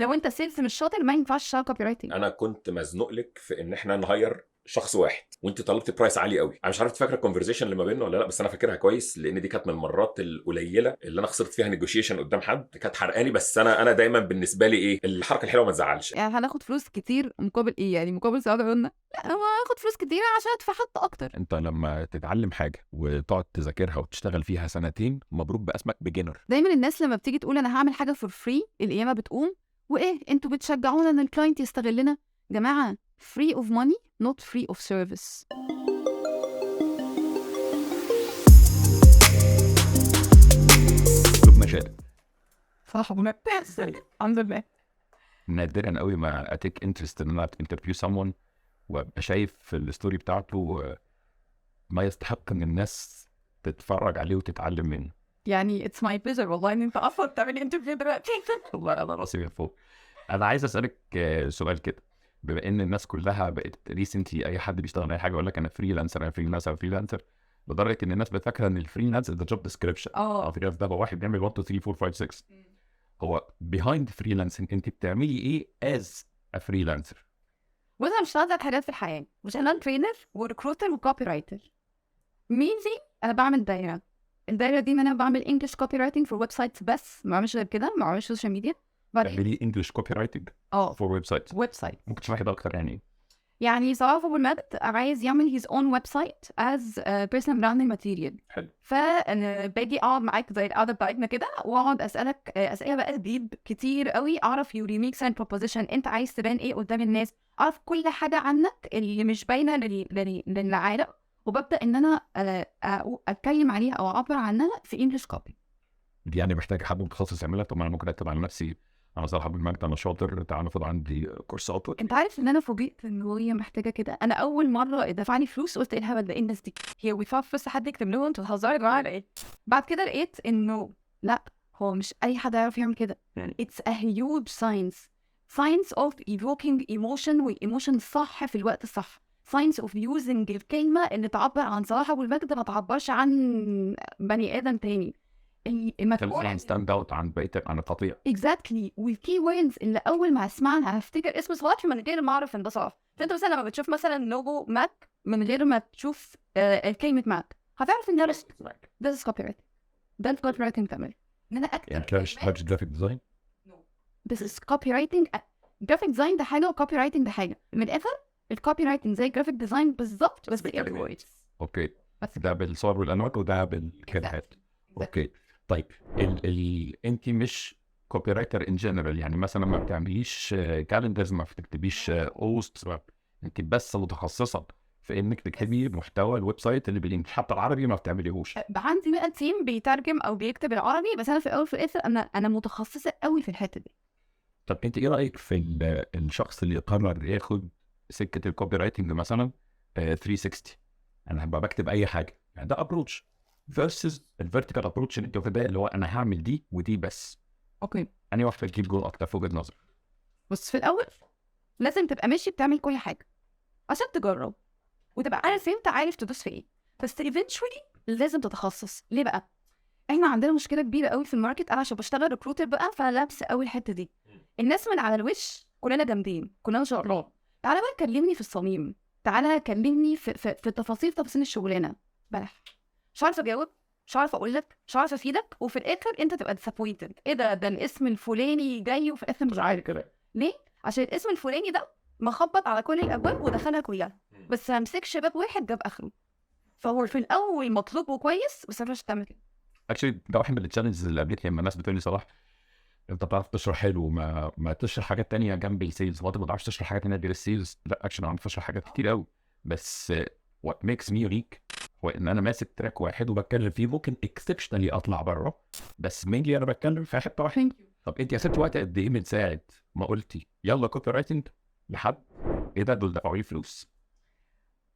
لو انت sales مش شاطر ما ينفعش تشتغل copywriting. انا كنت مزنوق لك في ان احنا ن hire شخص واحد، وانت طلبت price عالي قوي. انا مش عارف فاكره ال conversation اللي ما بيننا ولا لا، بس انا فاكرها كويس لان دي كانت من المرات القليلة اللي انا خسرت فيها negotiation قدام حد، كانت حرقاني. بس انا دايما بالنسبة لي ايه، الحركة الحلوة ما تزعلش. يعني هناخد فلوس كتير مقابل ايه؟ يعني مقابل سعر عيوننا؟ لا، هو هاخد فلوس كتير عشان ادفع حتى اكتر. انت لما تتعلم حاجة وتقعد تذاكرها وتشتغل فيها سنتين، مبروك بقى اسمك beginner. دايما الناس لما بتيجي تقول انا هعمل حاجة for free، القيامة بتقوم، وايه انتوا بتشجعونا ان ال client يستغلنا؟ جماعة free of money not free of service. لبنى شادي صح، الحمد لله. نادرا قوي ما ا take interest ان انا interview someone وابقى شايف في ال story بتاعته ما يستحق ان الناس تتفرج عليه وتتعلم منه. يعني it's my pleasure والله ان انت اصلا تعمل interview دلوقتي. والله انا راسي من فوق. انا عايز اسالك سؤال كده، بما ان الناس كلها بقت recently اي حد بيشتغل اي حاجة يقول لك انا freelancer انا freelancer انا freelancer، لدرجة ان الناس بتفكر ان ال freelance ده job description. freelance ده واحد بيعمل 1 2 3 4 5 6. هو behind freelancing انت بتعملي ايه as a freelancer؟ بص، انا مش ثلاث حاجات في الحياة، مش انا trainer و recruiter و copywriter. mainly انا بعمل دايرة، الدايرة دي ان انا بعمل English copywriting for websites بس، ما بعملش غير كده، ما بعملش social media. بتعملي English copywriting for website؟ website. ممكن تشرحي ده اكتر يعني ايه؟ يعني صلاح ابو المجد عايز يعمل his own website as personal branding material. حلو. فباجي اقعد معاك زي القعدة بتاعتنا كده، واقعد اسالك اسئلة بقى deep كتير قوي، اعرف your unique selling proposition، انت عايز تبان ايه قدام الناس، اعرف كل حاجة عنك اللي مش باينة للعالم، وببدا ان انا اتكلم عليها او اعبر عنها في English copy. دي يعني محتاج حد متخصص يعملها؟ طب ما انا ممكن اكتب على نفسي، انا صلاح ابو المجد، انا شاطر، تعالوا خد عندي كورسات. انت عارف ان انا فوجئت ان هي محتاجه كده. انا اول مرة دفع لي فلوس قلت ايه الهبل ده، ايه الناس دي، هي بيدفعوا فلوس حد يكتب لهم؟ انتوا بتهزروا يا جماعة ايه؟ بعد كده لقيت انه لا، هو مش اي حد يعرف يعمل كده. It's a huge science, science of evoking emotion، وال emotion صح في الوقت الصح، science of using الكلمة اللي تعبر عن صلاح ابو المجد ما تعبرش عن بني ادم تاني. المفروض stand out عن بقية عن القطيع. Exactly. وال key words اللي اول ما اسمعها هفتكر اسم صلاح من غير ما اعرف ان ده صلاح. فانت مثلا لما بتشوف مثلا logo ماك من غير ما تشوف كلمة ماك هتعرف ان ده ده copywriting، ده ال copywriting تعمل ان انا اكتب. يعني مش graphic design؟ This is copywriting. graphic design ده حاجة و copywriting ده حاجة. من الاخر ال copywriting زي graphic design بالظبط، بس بال words. Okay، بس ده بالصور والانواع وده بالكلمات. Okay طيب، انت مش copywriter in general، يعني مثلا ما بتعمليش calendars، ما بتكتبيش post، انت بس متخصصة في انك تكتبي محتوى ال website اللي بال English، حتى العربي ما بتعمليهوش. عندي بقى team بيترجم او بيكتب العربي، بس انا في الاول وفي الاخر انا متخصصة قوي في الحتة دي. طب انت ايه رايك في الشخص اللي قرر ياخد سكة ال copywriting مثلا 360، انا هبقى بكتب اي حاجة، يعني ده approach versus ال vertical approach اللي انت واخدها، اللي هو انا هعمل دي ودي بس. Okay، انهي واحدة تجيب جول اكتر في وجهه نظرك؟ بص، في الاول لازم تبقى ماشي بتعمل كل حاجة عشان تجرب وتبقى عارف انت عارف تدوس في ايه، بس eventually لازم تتخصص. ليه بقى؟ احنا عندنا مشكلة كبيرة قوي في ال market. انا عشان بشتغل recruiter بقى فلابسه قوي الحتة دي. الناس من على الوش كلنا جامدين، كلنا شاطرين، تعالى بقى كلمني في الصميم، تعالى كلمني في في تفاصيل الشغلانة، بلح مش عارفه اجاوب، مش عارفه اقول لك، مش عارفه افيدك، وفي الاخر انت تبقى disappointed. ايه ده، ده الاسم الفلاني جاي وفي الاخر مش عارف كده ليه؟ عشان الاسم الفلاني ده مخبط على كل الابواب ودخلها كلها، بس ما مسكش باب واحد جاب اخره. فهو في الاول مطلوبه كويس بس مش هتعمل كده. Actually ده واحد من ال challenges اللي قابلتني لما الناس بتقول لي صلاح انت بتعرف تشرح حلو، ما تشرح حاجات تانية جنب ال sales، هو انت ما بتعرفش تشرح حاجات تانية غير ال sales؟ لا actually انا بعرف اشرح حاجات كتير قوي، بس what makes me unique هو ان انا ماسك track واحد وبتكلم فيه، ممكن exceptionally اطلع بره، بس mainly انا بتكلم في حتة واحدة. طب انت اخدت وقت قد ايه من ساعة ما قلتي يلا copywriting لحد ايه ده دول دفعوا لي فلوس؟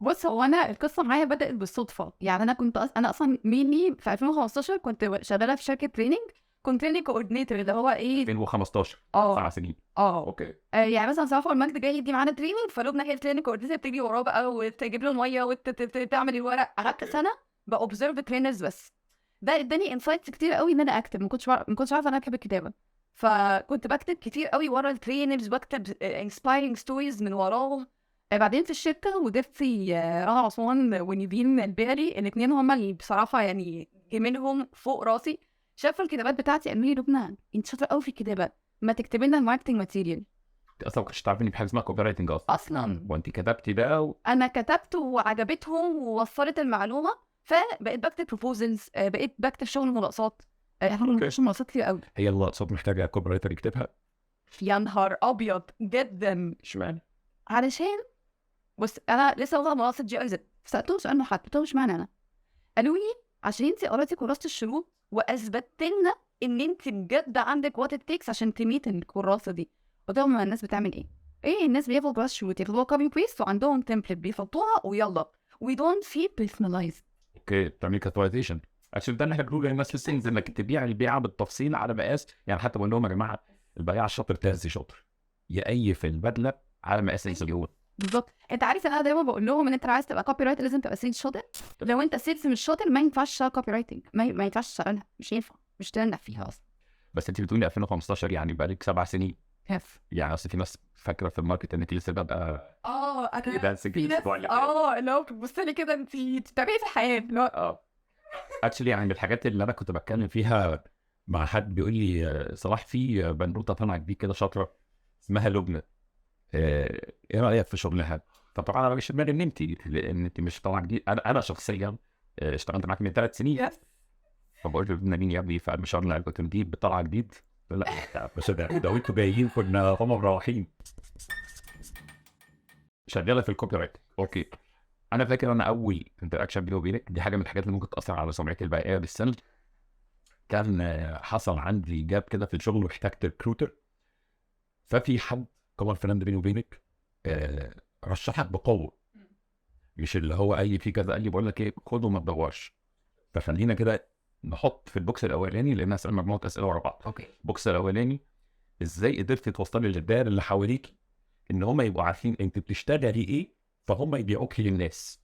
بص، هو انا القصة معايا بدات بالصدفة. يعني انا كنت انا اصلا mainly في 2015 كنت شغالة في شركة training، كنت training coordinator اللي هو ايه 2015 9 سنين. Okay. يعني مثلا صلاح المجد جاي يدي معانا training، فلبنى هي ال training coordinator بتيجي وراه بقى وتجيب له المية وتعمل الورق. قعدت سنة ب observe trainers بس، ده اداني insights كتير قوي ان انا اكتب. ما كنتش عارفه انا بحب الكتابة. فكنت بكتب كتير قوي ورا ال trainers، بكتب inspiring stories من وراهم. بعدين في الشركة مديرتي رنا عثمان ونيفين البيري، الاثنين هما اللي بصراحة يعني جميلهم فوق راسي، شافوا الكتابات بتاعتي قالوا لي لبنى انت شاطرة قوي في الكتابة، ما تكتبي لنا ال marketing material. انت اصلا ما كنتش تعرفي ان في حاجة اسمها copywriting اصلا، وانت كتبتي بقى انا كتبت وعجبتهم ووصلت المعلومة، فبقيت بكتب proposals، بقيت بكتب شغل مناقصات. شغل مناقصات كتير قوي. هي المناقصات محتاجه copywriter يكتبها؟ يا نهار ابيض جدا. اشمعنى؟ علشان بص انا لسه واخده مناقصه GIZ، سالتهم سؤال محدد، قلت لهم اشمعنى انا؟ قالوا لي عشان انت قريتي كراسة الشروط واثبتت لنا ان انت بجد عندك what it takes عشان ت meet الكراسة دي. قلت لهم الناس بتعمل ايه؟ ايه الناس بياخدوا كراسة الشروط، ياخدوها copy paste وعندهم template بيحطوها ويلا، we don't feel personalized. okay، بتعملي customization عشان ده اللي احنا بنقوله للناس في ال sales، انك تبيع البيعة بالتفصيل على مقاس. يعني حتى بقول لهم يا جماعة البياع الشاطر تهزي شاطر، يقيف البدلة على مقاس الزبون. بالظبط. انت عارف انا دايما بقول لهم ان انت عايز تبقى copywriter لازم تبقى sales شاطر. لو انت sales مش شاطر ما ينفعش تشتغل copywriting، ما ينفعش تشتغلها، مش ينفع، مش تنجح فيها اصلا. بس انت بتقولي 2015، يعني بقالك 7 سنين. كيف يعني؟ اصل في ناس فاكره في ال market ان انت لسه ببقى انا في ناس اللي هو بتبص لي كده انت بتعملي في الحياة اللي هو actually. يعني من الحاجات اللي انا كنت بتكلم فيها مع حد بيقول لي صلاح في بنوته طالعه جديد كده شاطرة اسمها لبنى، ايه رايك في شغلها؟ فطبعا انا مش في دماغي ان انت، لان انت مش طالعه جديد. انا شخصيا اشتغلت معاك من 3 سنين. فبقول له لبنى مين يا ابني؟ فمش انا كنت دي بطلعه جديد. لا بس ده وانتوا جايين كنا هم مروحين. شغالة في ال copywriting. okay، انا فاكر انا اول interaction بيني وبينك، دي حاجة من الحاجات اللي ممكن تاثر على سمعتي البيعيه بالسلب. كان حصل عندي gap كده في الشغل واحتجت recruiter، ففي حد common friend بيني وبينك رشحك بقوة، مش اللي هو اي في كذا، قال لي بقول لك ايه خده وما تدورش. فخلينا كده نحط في ال box الاولاني، لان هسال مجموعة اسئلة ورا بعض. okay، ال box الاولاني ازاي قدرتي توصلي للدائره اللي حواليك ان هم يبقوا عارفين انت بتشتغلي ايه، فهم يبيعوكي للناس.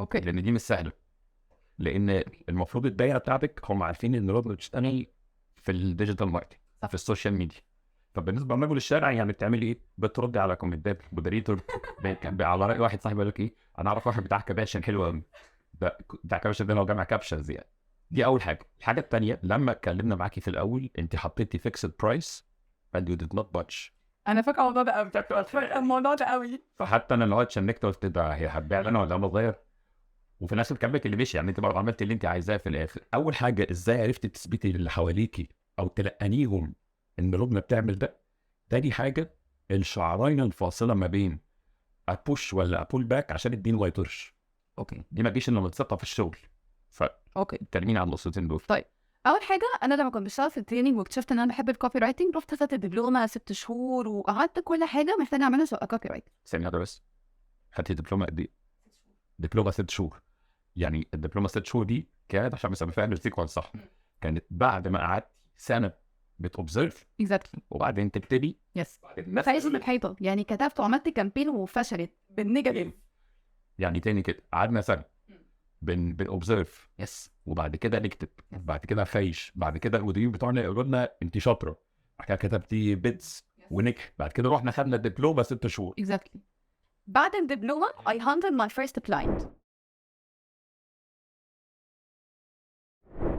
okay، لان دي مش سهلة، لان المفروض الدايرة بتاعتك هم عارفين ان لبنى بتشتغل في ال digital marketing، في ال social media. فبالنسبه لرجل الشارع يعني بتعملي ايه؟ بتردي على comment ات moderator. على راي واحد صاحبي بيقول لك ايه، انا اعرف واحد بتاع caption حلو قوي، ده بتاع caption ده لو جمع captions يعني. دي اول حاجة. الحاجة الثانية، لما اتكلمنا معاكي في الاول انت حطيتي fixed price and you did not budge. انا فاكره الموضوع ده قوي، الموضوع ده قوي. فحتى انا لو اتشنكت قلت ده هي هتبيع انا ولا انا صغير، وفي الاخر كملت اللي مشي. يعني انت برضه عملت اللي انت عايزاه في الاخر. اول حاجة، ازاي عرفتي تثبتي اللي حواليكي او تلقنيهم ان لبنى بتعمل ده؟ تاني حاجة، الشعرين الفاصلة ما بين ا push ولا ا pull back عشان الدين ما يطرش. okay، دي ما تجيش الا لما تثقف في الشغل. okay، ترميني على النقطتين دول. طيب، اول حاجة انا لما كنت بشتغل في ال training واكتشفت ان انا بحب ال copywriting، رحت اخدت الدبلومه 6 شهور وقعدت كل حاجة محتاجه اعملها عشان ابقى copywriter. ثانية واحدة بس، خدتي دبلومه قد ايه؟ دبلومه 6 شهور. يعني الدبلومه 6 شهور دي كانت، عشان بس ابقى فاهم ال sequence صح، كانت بعد ما قعدت سنة بت observe exactly، وبعدين تكتبي. yes، فايز الحيطة يعني، كتبت وعملت campaign وفشلت بال negative. يعني تاني كده قعدنا سنة بن observe، yes، وبعد كده نكتب، بعد كده فايش، بعد كده المديرين بتوعنا يقولوا لنا انت شاطرة، بعد كده كتبتي bids ونجح، بعد كده رحنا خدنا الدبلومه 6 شهور. exactly. بعد الدبلومه I hunted my first client.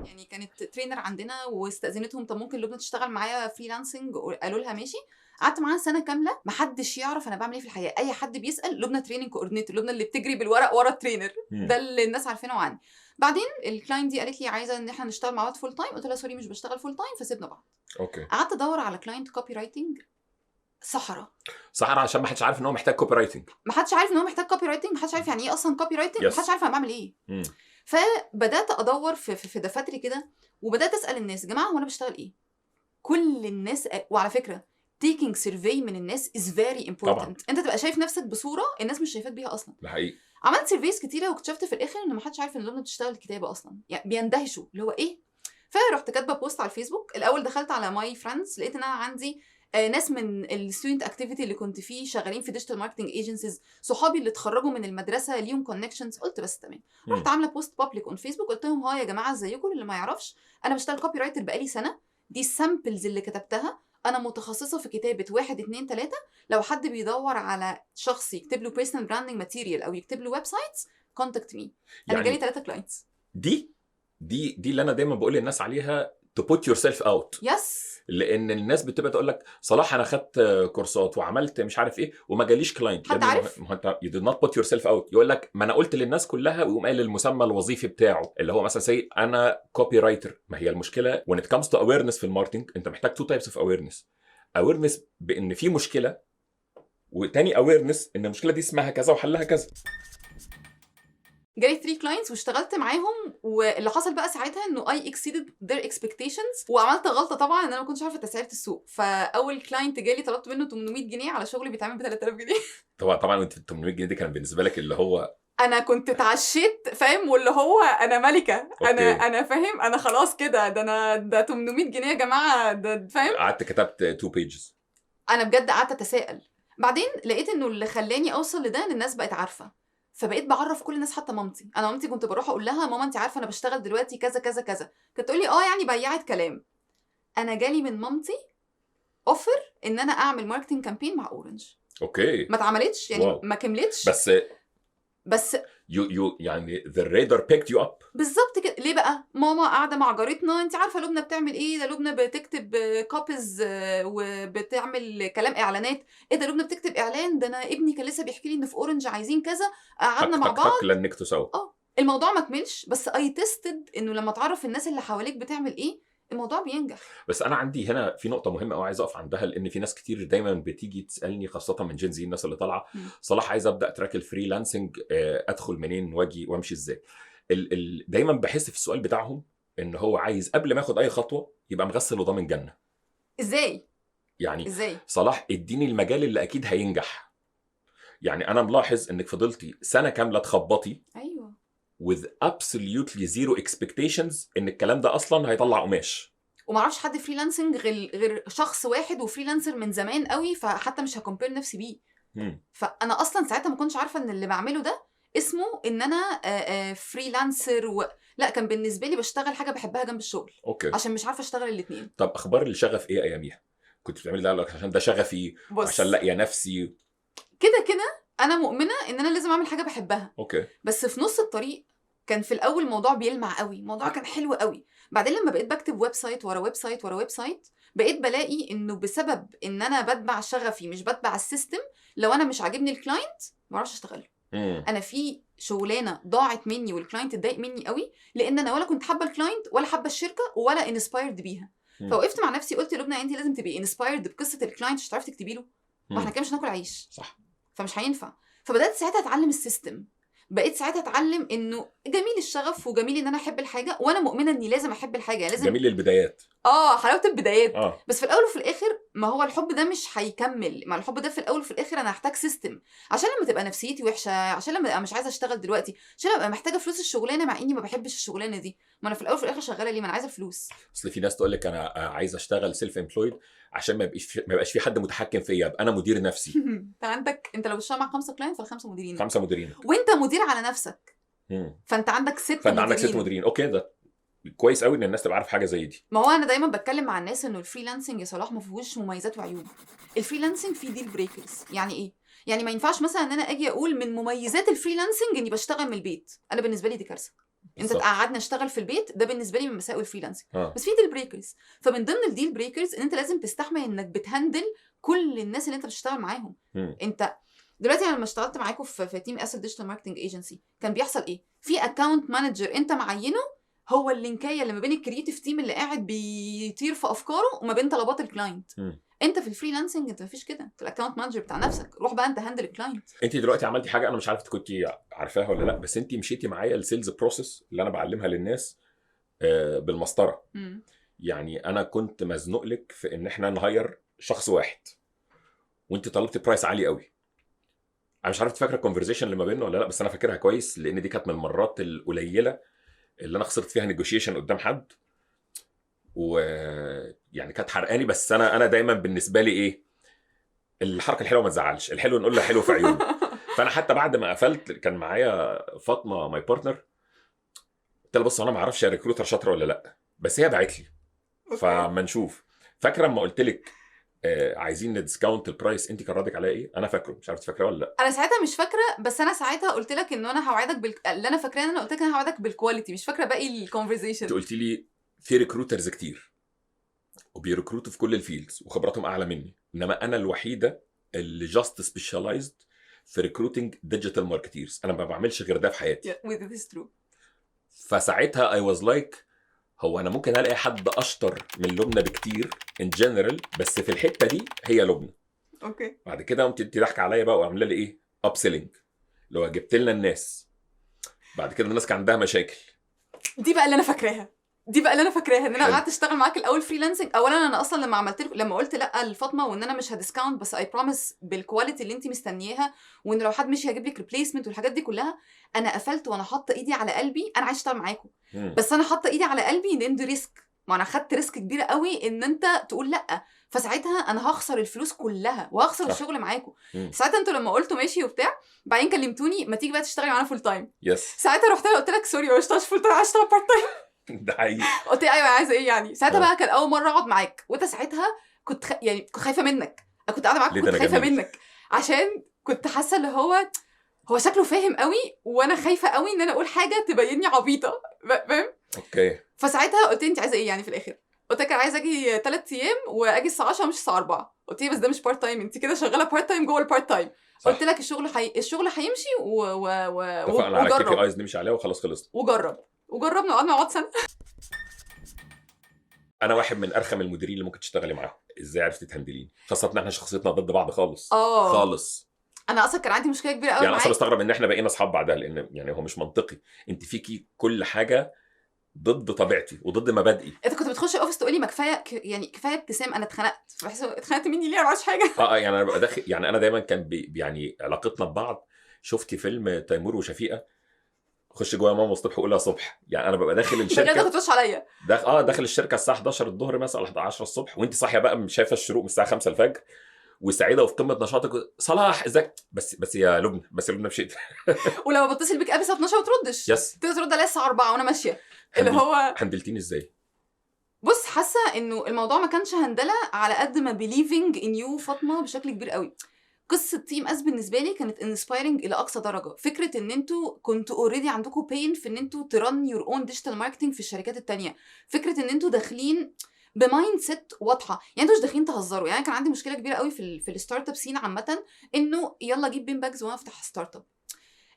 يعني كانت trainer عندنا واستأذنتهم طب ممكن لبنى تشتغل معايا freelancing، قالوا لها ماشي. قعدت معاها سنة كاملة محدش يعرف انا بعمل ايه في الحياة، اي حد بيسال لبنى training coordinator، لبنى اللي بتجري بالورق ورا ال trainer، ده اللي الناس عارفينه عني. بعدين ال client دي قالت لي عايزه ان احنا نشتغل مع بعض full time، قلت لها sorry مش بشتغل full time، فسيبنا بعض. okay. قعدت ادور على client copywriting، صحراء صحراء، عشان ما حدش عارف ان هو محتاج copywriting، ما حدش عارف ان هو محتاج copywriting، ما حدش عارف يعني ايه اصلا copywriting، ما حدش عارف انا بعمل ايه. فبدات ادور في دفاتري كده، وبدات اسال الناس يا جماعة هو انا بشتغل ايه؟ كل الناس، وعلى فكرة taking survey من الناس is very important. طبعا. انت تبقى شايف نفسك بصورة الناس مش شايفاك بيها اصلا. ده حقيقي. عملت surveys كتيرة واكتشفت في الاخر ان ما حدش عارف ان لبنى بتشتغل كتابه اصلا، يعني بيندهشوا اللي هو ايه. فرحت كاتبه post على الفيسبوك. الاول دخلت على my friends، لقيت ان انا عندي ناس من ال student activity اللي كنت فيه شغالين في digital marketing agencies، صحابي اللي اتخرجوا من المدرسة ليهم connections. قلت بس تمام. رحت عامله post public on Facebook، قلت لهم hi يا جماعة ازيكم، اللي ما يعرفش انا بشتغل copywriter بقالي سنة، دي ال samples اللي كتبتها. انا متخصصة في كتابه 1 2 3. لو حد بيدور على شخص يكتب له personal branding material او يكتب له websites contact me. انا جالي 3 clients. دي دي دي اللي انا دايما بقول للناس عليها، to put yourself out. yes. لان الناس بتبقى تقول لك صلاح انا خدت كورسات وعملت مش عارف ايه وما جاليش client. حد عارف؟ ما هو انت you did not put yourself out. يقول لك ما انا قلت للناس كلها، ويقوم قايل المسمى الوظيفي بتاعه اللي هو مثلا say انا copywriter. ما هي المشكلة when it comes to awareness في ال marketing، انت محتاج two types of awareness. awareness بان في مشكلة، وتاني awareness ان المشكلة دي اسمها كذا وحلها كذا. جالي 3 clients واشتغلت معاهم، واللي حصل بقى ساعتها انه I exceeded their expectations، وعملت غلطه طبعا ان انا ما كنتش عارفه تسعيره السوق. فاول client جالي طلبت منه 800 جنيه على شغل بيتعمل ب 3000 جنيه. طبعا طبعا. وانت 800 جنيه دي كان بالنسبة لك اللي هو انا كنت اتعشيت، فاهم؟ واللي هو انا ملكه. انا فاهم، انا خلاص كده، ده انا ده 800 جنيه يا جماعة، ده فاهم. قعدت كتبت 2 pages. انا بجد قعدت اتساءل. بعدين لقيت انه اللي خلاني اوصل لده ان الناس بقت عارفه، فبقيت بعرف كل الناس حتى مامتي. انا مامتي كنت بروح اقول لها ماما انت عارفه انا بشتغل دلوقتي كذا كذا كذا، كانت تقول لي اه يعني بياعه كلام. انا جالي من مامتي offer ان انا اعمل marketing campaign مع اورنج. okay. ما اتعملتش يعني. wow. ما كملتش، بس you يعني the radar picked you up. بالظبط كده. ليه بقى؟ ماما قاعدة مع جارتنا، انت عارفه لبنى بتعمل ايه؟ ده لبنى بتكتب copies وبتعمل كلام اعلانات. ايه ده لبنى بتكتب اعلان؟ ده انا ابني كان لسه بيحكي لي ان في اورنج عايزين كذا. قعدنا مع بعض لنكتوا سوا. الموضوع ما كملش، بس I tested انه لما تعرف الناس اللي حواليك بتعمل ايه الموضوع بينجح. بس انا عندي هنا في نقطة مهمة قوي عايز اقف عندها، لان في ناس كتير دايما بتيجي تسالني خاصة من Gen Z، الناس اللي طالعه، صلاح عايز ابدا track ال freelancing، ادخل منين واجي وامشي ازاي؟ دايما بحس في السؤال بتاعهم ان هو عايز قبل ما ياخد اي خطوة يبقى مغسل وضامن جنة. ازاي يعني؟ ازاي؟ صلاح اديني المجال اللي اكيد هينجح. يعني انا ملاحظ انك فضلتي سنة كاملة تخبطي. ايوه. with absolutely zero expectations ان الكلام ده اصلا هيطلع قماش. وما اعرفش حد freelancing غير شخص واحد، و freelancer من زمان قوي، فحتى مش ه compare نفسي بيه. فانا اصلا ساعتها ما كنتش عارفه ان اللي بعمله ده اسمه ان انا freelancer. لا، كان بالنسبة لي بشتغل حاجة بحبها جنب الشغل. okay. عشان مش عارفه اشتغل الاثنين. طب اخبار الشغف ايه اياميها؟ كنت بتعملي ده عشان ده شغفي، عشان لاقيه نفسي كده كده؟ انا مؤمنة ان انا لازم اعمل حاجة بحبها. okay. بس في نص الطريق كان في الاول الموضوع بيلمع قوي، الموضوع كان حلو قوي. بعدين لما بقيت بكتب website ورا website ورا website، بقيت بلاقي انه بسبب ان انا بتبع شغفي مش بتبع ال system، لو انا مش عاجبني ال client ما اعرفش اشتغل. انا في شغلانة ضاعت مني وال client اتضايق مني قوي، لان انا ولا كنت حابة ال client ولا حابة الشركة ولا inspired بيها. فوقفت مع نفسي قلت لبنى انت لازم تبقي inspired بقصة ال client عشان تعرفي تكتبي له، ما احنا كده مش هناكل عيش. صح. فمش هينفع. فبدات ساعتها اتعلم ال system، بقيت ساعتها اتعلم انه جميل الشغف وجميل ان انا احب الحاجة، وانا مؤمنة اني لازم احب الحاجة، لازم. جميل البدايات. حلاوة البدايات. بس في الاول وفي الاخر ما هو الحب ده مش هيكمل. ما الحب ده في الاول وفي الاخر انا هحتاج system، عشان لما تبقى نفسيتي وحشة، عشان لما ابقى مش عايزه اشتغل دلوقتي، عشان ابقى محتاجه فلوس الشغلانة مع اني ما بحبش الشغلانة دي. ما انا في الاول وفي الاخر شغالة ليه؟ ما انا عايزه فلوس. اصل في ناس تقول لك انا عايزه اشتغل self employed عشان ما يبقاش في حد متحكم فيا، ابقى انا مدير نفسي. انت عندك، انت لو بتشتغل مع 5 client فالخمسه مديرين. 5 مديرين، وانت مدير على نفسك. فانت عندك 6 مديرين. فانت عندك 6 مديرين. okay، ده كويس قوي ان الناس تبقى عارفه حاجة زي دي. ما هو انا دايما بتكلم مع الناس انه ال freelancing يا صلاح ما فيهوش مميزات وعيوب. ال freelancing فيه deal breakers. يعني ايه؟ يعني ما ينفعش مثلا ان انا اجي اقول من مميزات ال freelancing اني بشتغل من البيت. انا بالنسبة لي دي كارثة. انت تقعدني اشتغل في البيت، ده بالنسبة لي من مساوئ ال freelancing. بس في deal breakers. فمن ضمن ال deal breakers ان انت لازم تستحمل انك بت handle كل الناس اللي انت بتشتغل معاهم. انت دلوقتي انا لما اشتغلت معاكم في team اسل digital marketing agency كان بيحصل ايه؟ في account manager انت معينة، هو اللينكايه اللي ما بين ال creative team اللي قاعد بيطير في افكاره وما بين طلبات ال client. انت في ال freelancing انت مفيش كده، انت ال account manager بتاع نفسك، روح بقى انت handle ال client. انت دلوقتي عملتي حاجة انا مش عارف كنت عارفاها ولا لا، بس انت مشيتي معايا ال sales process اللي انا بعلمها للناس بالمسطره. يعني انا كنت مزنوق لك في ان احنا ن hire شخص واحد، وانت طلبتي price عالي قوي. انا مش عارف فاكره ال conversation اللي ما بيننا ولا لا، بس انا فاكرها كويس لان دي كانت من المرات القليلة اللي انا خسرت فيها negotiation قدام حد، ويعني كانت حرقاني. بس انا دايما بالنسبة لي ايه، الحركة الحلوة ما تزعلش، الحلو نقول له حلو في عيونه. فانا حتى بعد ما قفلت كان معايا فاطمة my partner، قلت لها بص انا ما اعرفش يا recruiter شاطرة ولا لا، بس هي باعت لي. فما نشوف. فاكره لما قلت لك عايزين ن discount ال price، انت كان ردك عليا ايه؟ انا فاكره، مش عارف فاكره ولا لا. انا ساعتها مش فاكره، بس انا ساعتها قلت لك ان انا هوعدك اللي انا فاكراه ان انا قلت لك انا هوعدك بال quality، مش فاكره باقي ال conversation. انت قلت لي في recruiters كتير وبي recruit وا في كل ال fields وخبراتهم اعلى مني، انما انا الوحيدة اللي just specialized في recruiting digital marketers، انا ما بعملش غير ده في حياتي. This is true. فساعتها I was like، هو انا ممكن الاقي حد اشطر من لبنى بكتير in general، بس في الحتة دي هي لبنى. okay. بعد كده قمت انت ضحك عليا بقى وعامله لي ايه؟ upselling، اللي هو جبت لنا الناس. بعد كده الناس كان عندها مشاكل. دي بقى اللي انا فاكراها، دي بقى اللي انا فاكراها، ان انا قعدت اشتغل معاك الاول freelancing. اولا انا اصلا لما عملت لك، لما قلت لا لفاطمة وان انا مش ه discount، بس I promise بال quality اللي انت مستنياها، وان لو حد مشي هجيب لك replacement والحاجات دي كلها، انا قفلت وانا حاطه ايدي على قلبي، انا عايز اشتغل معاكم، بس انا حاطه ايدي على قلبي ان دي risk، ما انا خدت risk كبيرة قوي ان انت تقول لا، فساعتها انا هخسر الفلوس كلها وهخسر الشغل معاكم. ساعتها انتوا لما قلتوا ماشي وبتاع، بعدين كلمتوني ما تيجي بقى تشتغلي معانا full time. yes. ساعتها رحت لها قلت لك sorry ما بشتغلش full time، عايز اشتغل part time. ده حقيقي. قلت لي ايوه عايزه ايه يعني. ساعتها بقى كان اول مرة اقعد معاك، وانت ساعتها كنت يعني كنت خايفة منك، انا كنت قاعدة معاك كنت خايفة منك، عشان كنت حاسه اللي هو شكله فاهم قوي، وانا خايفة قوي ان انا اقول حاجة تبيني عبيطه، فاهم؟ okay. فساعتها قلت لي انت عايزه ايه يعني في الاخر؟ قلت لك انا عايزه اجي 3 ايام واجي الساعة 10 مش الساعة 4. قلت لي بس ده مش part time، انت كده شغالة part time جوه ال part time. قلت لك الشغل هيمشي اتفقنا على KPIs نمشي عليها وخلاص خلصنا. وجربنا وقعدنا نقعد سنة. انا واحد من ارخم المديرين اللي ممكن تشتغلي معاهم. ازاي عرفتي ت handle يني؟ خاصة ان احنا شخصيتنا ضد بعض خالص. خالص. انا اصلا كان عندي مشكلة كبيرة قوي يعني، اصلا بستغرب ان احنا بقينا اصحاب بعدها، لان يعني هو مش منطقي، انت فيكي كل حاجة ضد طبيعتي وضد مبادئي. انت كنت بتخش ال office تقولي ما كفاية يعني كفاية ابتسام، انا اتخنقت، بحس اتخنقت مني ليه؟ انا ما عملتش حاجة. يعني انا ببقى داخل، يعني انا دايما كان يعني علاقتنا ببعض، شفتي فيلم تيمور وشفيقه؟ خش جوه يا ماما الصبح وقول لها صبح. يعني انا ببقى داخل الشركة بجد ما تردش عليا، داخل الشركة الساعة 11 الظهر مثلا 10 الصبح، وانت صاحية بقى شايفه الشروق من الساعة 5 الفجر وسعيدة وفي قمة نشاطك، صلاح ازيك؟ بس يا لبنى، بس يا لبنى مشيت. ولما بتصل بيك قبل الساعة 12 ما تردش، yes، ترد عليا الساعة 4 وانا ماشية. اللي هو handle تيني ازاي؟ بص، حاسه انه الموضوع ما كانش handle ه على قد ما believing in you فاطمة بشكل كبير قوي. قصة TMS بالنسبة لي كانت inspiring الى اقصى درجه. فكرة ان انتوا كنتوا already عندكم pain في ان انتوا ت run your own digital marketing في الشركات التانية، فكرة ان انتوا داخلين ب mindset واضحة، يعني انتوا مش داخلين تهزروا. يعني كان عندي مشكلة كبيرة قوي في ال startup scene عامة، انه يلا جيب bean bags وانا افتح startup.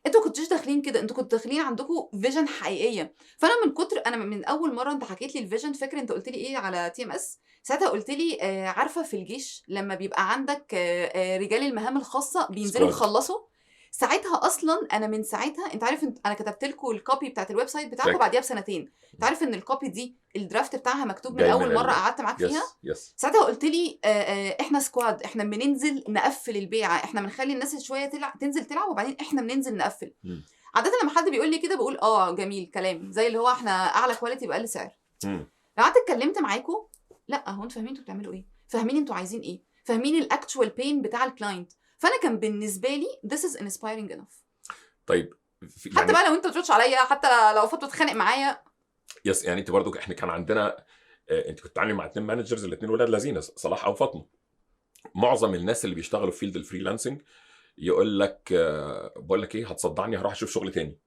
انتوا كنتوش داخلين كده، انتوا كنتوا داخلين عندكم vision حقيقية. فانا من كتر انا من اول مرة انت حكيت لي ال vision، فاكر انت قلت لي ايه على TMS ساعتها؟ قلت لي عارفه في الجيش لما بيبقى عندك رجال المهام الخاصة بينزلوا يخلصوا. ساعتها اصلا انا من ساعتها، انت عارف انا كتبت لكم ال copy بتاعت ال website بتاعكم بعديها بسنتين. انت عارف ان ال copy دي ال draft بتاعها مكتوب من اول مرة قعدت معاك فيها. yes. ساعتها قلت لي احنا squad، احنا بننزل نقفل البيعة، احنا بنخلي الناس شوية تنزل تلعب وبعدين احنا بننزل نقفل. عادة لما حد بيقول لي كده بقول جميل كلام، زي اللي هو احنا اعلى quality باقل سعر. لو قعدت اتكلمت معاكم، لا هو انتوا فاهمين انتوا بتعملوا ايه، فاهمين انتوا عايزين ايه، فاهمين ال actual pain بتاع ال client. فانا كان بالنسبة لي this is inspiring enough. طيب حتى يعني بقى لو انت بتردش عليا، حتى لو فاطمة تتخانق معايا. yes، يعني انت برضو احنا كان عندنا، انت كنت بتتعاملي مع 2 managers، الاثنين ولاد لذينه، صلاح او فاطمة. معظم الناس اللي بيشتغلوا في field ال freelancing يقول لك بقول لك ايه، هتصدعني، هروح اشوف شغل تاني.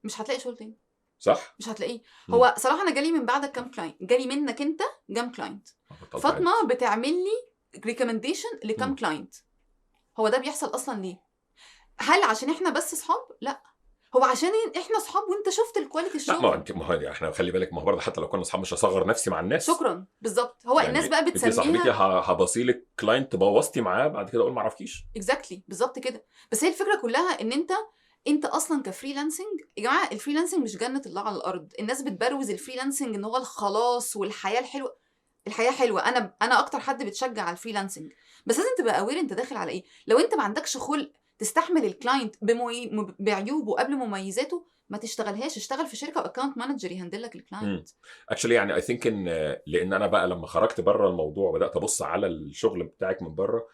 مش هتلاقي شغل تاني، صح؟ مش هتلاقيه. هو صراحة انا جالي من بعدك كام client، جالي منك انت كام client، فاطمة بتعمل لي recommendation لكام client. هو ده بيحصل اصلا ليه؟ هل عشان احنا بس اصحاب؟ لا، هو عشان احنا اصحاب وانت شفت ال quality الشغل. لا، ما انت ما هو احنا خلي بالك، ما هو برضه حتى لو كنا اصحاب مش هصغر نفسي مع الناس. شكرا، بالظبط. هو يعني الناس بقى بتسميها انت صاحبتي، هبصيلك client بوظتي معاه بعد كده اقول ما اعرفكيش. exactly، بالظبط كده. بس هي الفكرة كلها ان انت اصلا ك freelancing يا جماعة، ال freelancing مش جنة الله على الارض. الناس بتبروز ال freelancing ان هو الخلاص والحياة الحلوة. الحياة حلوة، انا اكتر حد بتشجع على ال freelancing، بس لازم تبقى aware انت داخل على ايه. لو انت ما عندكش خلق تستحمل ال client بعيوبه قبل مميزاته، ما تشتغلهاش. اشتغل في شركة و account manager ي handle لك ال client. actually يعني I think ان لان انا بقى لما خرجت بره الموضوع وبدات ابص على الشغل بتاعك من بره،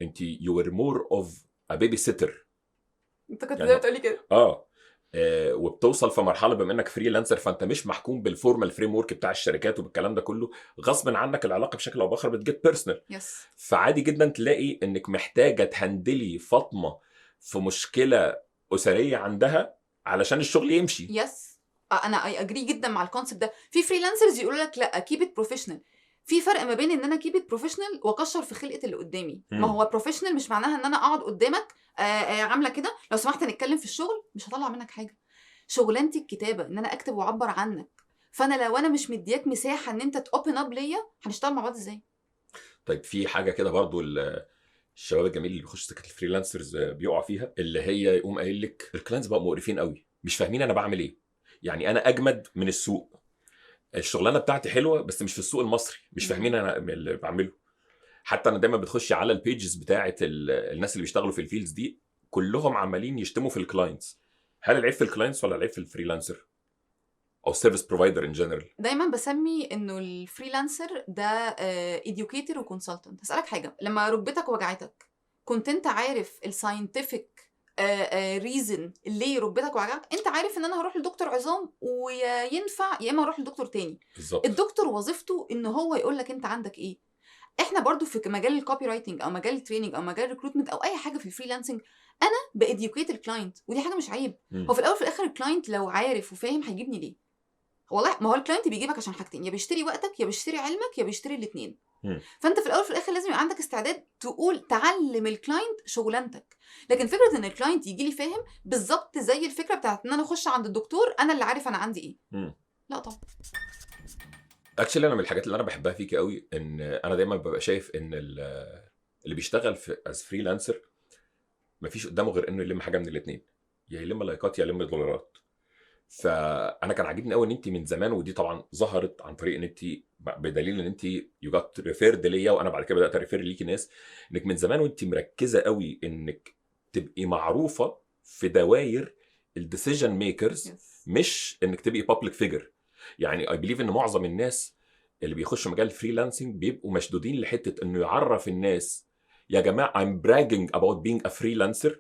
انت you were more of a babysitter. انت كنت زي بتقولي كده. وبتوصل في مرحلة بما انك freelancer فانت مش محكوم بال formal framework بتاع الشركات وبالكلام ده كله، غصب عنك العلاقة بشكل او باخر بت get personal. yes. فعادي جدا تلاقي انك محتاجه ت handle ي فاطمة في مشكلة اسرية عندها علشان الشغل يمشي. yes، انا I agree جدا مع ال concept ده. في freelancers يقولوا لك لا keep it professional. في فرق ما بين ان انا keep it professional واكشر في خلقه اللي قدامي. ما هو professional مش معناها ان انا اقعد قدامك عامله كده لو سمحت نتكلم في الشغل، مش هطلع منك حاجة. شغلانتي الكتابة، ان انا اكتب واعبر عنك، فانا لو انا مش مدياك مساحة ان انت ت open up ليا، هنشتغل مع بعض ازاي؟ طيب في حاجة كده برضو الشباب الجميل اللي بيخش سكة ال freelancers بيقع فيها، اللي هي يقوم قايل لك ال clients بقى مقرفين قوي، مش فاهمين انا بعمل ايه، يعني انا اجمد من السوق، الشغلانة بتاعتي حلوة بس مش في السوق المصري، مش فاهمين انا اللي بعمله. حتى انا دايما بتخش على ال pages بتاعه الناس اللي بيشتغلوا في ال fields دي، كلهم عمالين يشتموا في ال clients. هل العيب في ال clients ولا العيب في ال freelancer او service provider in general؟ دايما بسمي انه ال freelancer ده educator و consultant. هسالك حاجة، لما ركبتك وجعتك كنت انت عارف ال scientific reason ليه ركبتك وجعتك؟ انت عارف ان انا هروح لدكتور عظام وينفع، يا اما اروح لدكتور تاني. بالظبط. الدكتور وظيفته ان هو يقول لك انت عندك ايه. احنا برضو في مجال ال copywriting او مجال ال training او مجال ال recruitment او اي حاجة في ال freelancing، انا ب educate ال client، ودي حاجة مش عيب. هو في الاول وفي الاخر ال client لو عارف وفاهم هيجيبني ليه؟ والله ما هو ال client بيجيبك عشان حاجتين، يا بيشتري وقتك، يا بيشتري علمك، يا بيشتري الاثنين. فانت في الاول وفي الاخر لازم يبقى عندك استعداد تقول تعلم ال client شغلانتك. لكن فكرة ان ال client يجي لي فاهم بالظبط زي الفكرة بتاعت ان انا اخش عند الدكتور انا اللي عارف انا عندي ايه. لا طبعا. actually انا من الحاجات اللي انا بحبها فيكي قوي ان انا دايما ببقى شايف ان اللي بيشتغل في as freelancer مفيش قدامه غير انه يلم حاجة من الاثنين، يا يلم لايكات يا يلم دولارات. فانا كان عاجبني قوي ان انت من زمان، ودي طبعا ظهرت عن طريق ان انت بدليل ان انت you got referred ليا وانا بعد كده بدات ا refer ليكي ناس، انك من زمان وانت مركزه قوي انك تبقي معروفة في دواير ال decision makers، مش انك تبقي public figure. يعني I believe ان معظم الناس اللي بيخشوا مجال ال freelancing بيبقوا مشدودين لحته انه يعرف الناس يا جماعة I'm bragging about being a freelancer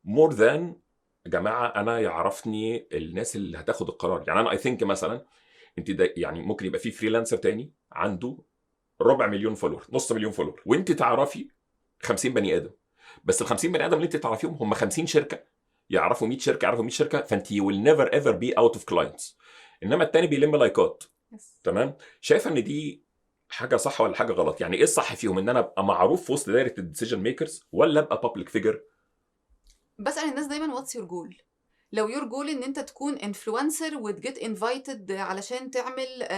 more than يا جماعة انا يعرفني الناس اللي هتاخد القرار. يعني انا I think مثلا انت ده يعني ممكن يبقى في freelancer تاني عنده 250,000 follower، 500,000 follower، وانت تعرفي 50 بني ادم، بس ال 50 بني ادم اللي انت تعرفيهم هم 50 شركة يعرفوا 100 شركة يعرفوا 100 شركة، فانت you will never ever be out of clients. انما التاني بيلم لايكات. تمام. شايفه ان دي حاجة صح ولا حاجة غلط؟ يعني ايه الصح فيهم، ان انا ابقى معروف في وسط دايرة ال decision makers ولا ابقى public figure؟ بسال الناس دايما what's your goal. لو your goal ان انت تكون influencer وت get invited علشان تعمل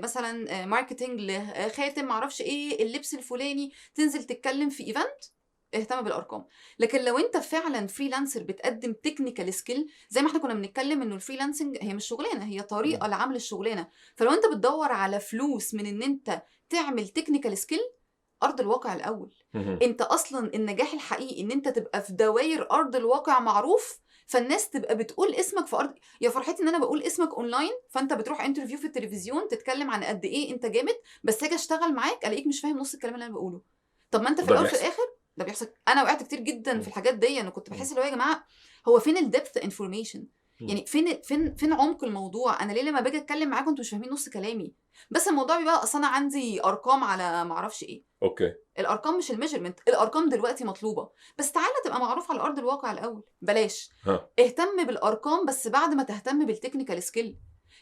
مثلا marketing لخاتم معرفش ايه، اللبس الفلاني، تنزل تتكلم في event، اهتم بالارقام. لكن لو انت فعلا freelancer بتقدم technical skill، زي ما احنا كنا بنتكلم انه ال freelancing هي مش شغلانة، هي طريقه لعمل الشغلانة. فلو انت بتدور على فلوس من ان انت تعمل technical skill، ارض الواقع الاول. انت اصلا النجاح الحقيقي ان انت تبقى في دواير ارض الواقع معروف، فالناس تبقى بتقول اسمك في ارض. يا فرحتي ان انا بقول اسمك اونلاين، فانت بتروح interview في التلفزيون تتكلم عن قد ايه انت جامد، بس اجي اشتغل معاك الاقيك مش فاهم نص الكلام اللي انا بقوله. طب ما انت في وده الاول في بيحصل. الاخر ده بيحصل. انا وقعت كتير جدا في الحاجات دي. انا كنت بحس اللي هو يا جماعة هو فين ال depth information؟ يعني فين فين فين عمق الموضوع؟ انا ليه لما باجي اتكلم معاكم انتوا مش فاهمين نص كلامي؟ بس الموضوع بيبقى اصل انا عندي ارقام على ما اعرفش ايه. الارقام مش ال measurement، الارقام دلوقتي مطلوبه، بس تعالى تبقى معروف على ارض الواقع الاول. بلاش اهتم بالارقام، بس بعد ما تهتم بال technical skill.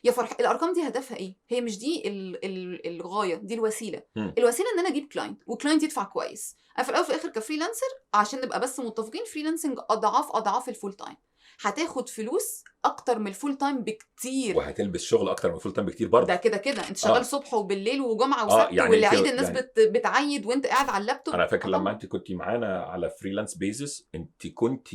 يا فرح الارقام دي هدفها ايه؟ هي مش دي ال ال الغاية، دي الوسيلة. الوسيلة ان انا اجيب client، و client يدفع كويس. انا في الاول وفي الاخر ك freelancer، عشان نبقى بس متفقين، freelancing اضعاف اضعاف ال full time. هتاخد فلوس اكتر من ال full time بكتير، وهتلبس شغل اكتر من ال full time بكتير برضه. ده كده كده انت شغال صبح وبالليل وجمعه وسبت يعني والعيد الناس يعني بتعيد وانت قاعد على اللابتوب. انا فاكر لما انت كنت معانا على freelance basis انت كنت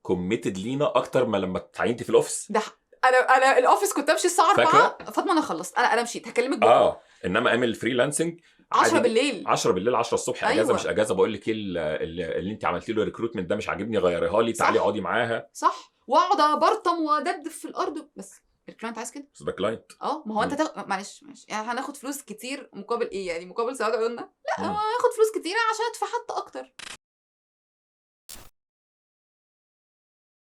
committed لينا اكتر ما لما اتعينتي في ال office. ده انا ال office كنت امشي الساعة 4، فاطمة انا خلصت، انا مشيت هكلمك بكره. انما ايام ال freelancing 10 بالليل، 10 بالليل، 10 الصبح، اجازه. أيوة. مش اجازه، بقول لك ايه اللي انت عملتي له recruitment ده مش عاجبني، غيريها لي، تعالي اقعدي معاها. صح، واقعد ابرطم وادبدب في الارض، بس ال client عايز كده. بس ده client. ما هو انت معلش يعني هناخد فلوس كتير مقابل ايه؟ يعني مقابل سواد عيوننا؟ لا، هاخد فلوس كتير عشان ادفع حتى اكتر.